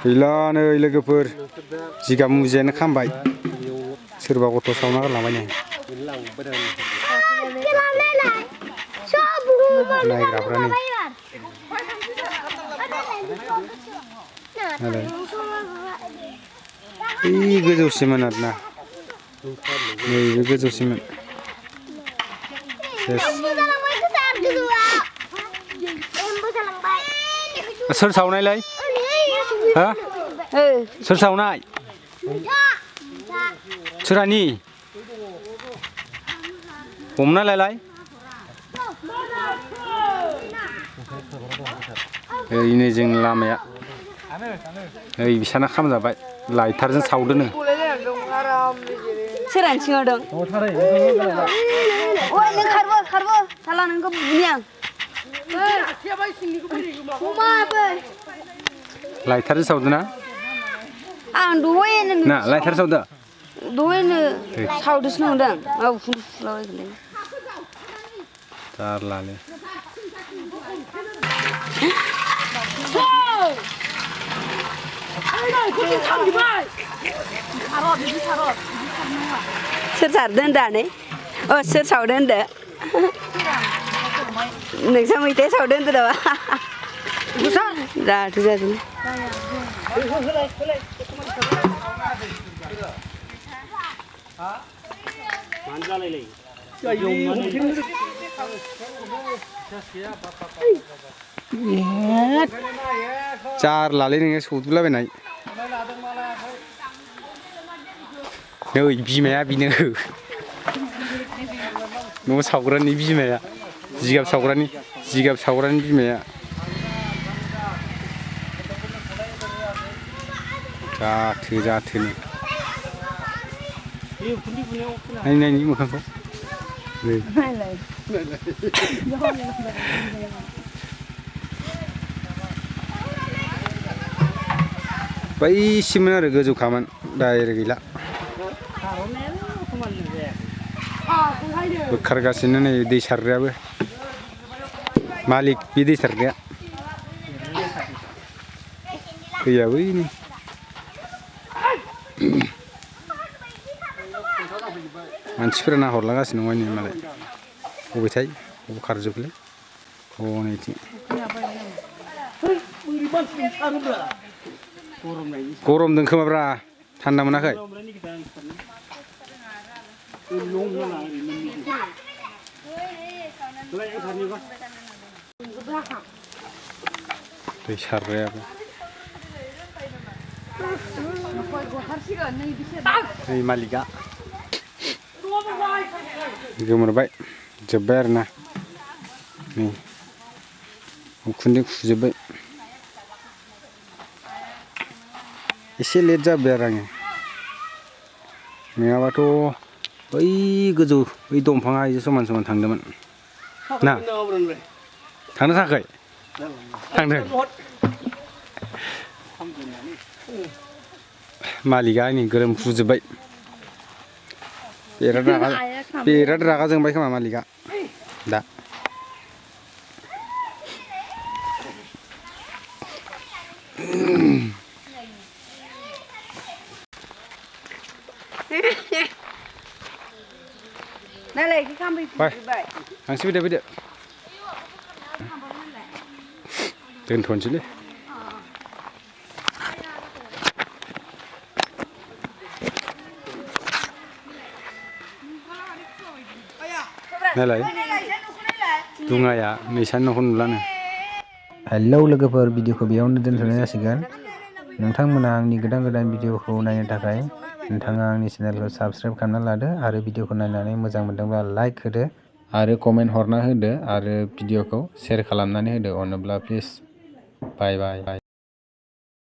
गैला नै लोगोफोर जिगाब मुजियानो खामबाय सोरबा गथ' सावना गारलांबाय नै नायग्राफ्रा नै बै गोजौसिममोन आरोना नैबे गोजौसिममोन सोर सावनायलाय हा सोर सावनाय सोरानि हमना लायलाय ओरैनो जों लामाया ओइ बिसाना खामजाबाय लाइटारजों सावदोनो सोरानि सिङाव दं ओइ नों खारबो साला नोंखौ बुनि आं लाइटारजों सावदोना आं दहायनो ना लाइटार सावदो दहायनो सावदोसो नंदों मा उखुन्दै फुलाबायगोनलै जारलालै सोर सारदों होनदानै अ सोर सावदों होनदो नोंसा मैथाया सावदों होनदो नामा जाहाथे जादों जारलालै नोङो सौदुलाबायनाय नै बिमाया बिनो न' सावग्रानि बिमाया जिगाब सावग्रानि बिमाया जाथोनो नायनि मोखांखौ बैसिममोन आरो गोजौखामोन डाइरेक्ट गैला बोखारगासिनो नै दै सारग्रायाबो मालिक बे दै सारग्राया दैया बैनि मानसिफोरा नाहरलागासिनो दं मालाय बबेथाय बबे खारजोबलै हनैथिं गरमदों खोमाब्रा थान्दा मोनाखै दै सारग्रायाबो नै मालिकआ गोमोरबाय जोब्बाय आरोना नै उखुन्दै खुजोब्बाय एसे लेट जाबाय आरो आङो नङाबाथ' बै गोजौ बै दंफाङा एसे समान थांदोंमोन ना थांनो थाखाय थांदों मालिकआ नै गोलोमफ्रुजोब्बाय बिराद रागा जोंबाय खोमा मालिकआ दा थांसै फैदो दोनथ'नोसैलै नायलाय दुङाया नैसानि न'खौ नुलानो हेलौ लोगोफोर भिडिअखौ बेयावनो दोनथ'नाय जासिगोन नोंथांमोना आंनि गोदान भिडिअखौ नायनो थाखाय नोंथाङा आंनि चेनेलखौ साबस्क्राइब खालामना लादो आरो भिडिअखौ नायनानै मोजां मोनदोंब्ला लाइक होदो आरो कमेन्ट हरना होदो आरो भिडिअखौ शेयार खालामनानै होदो अनोब्ला प्लिज बाय बाय।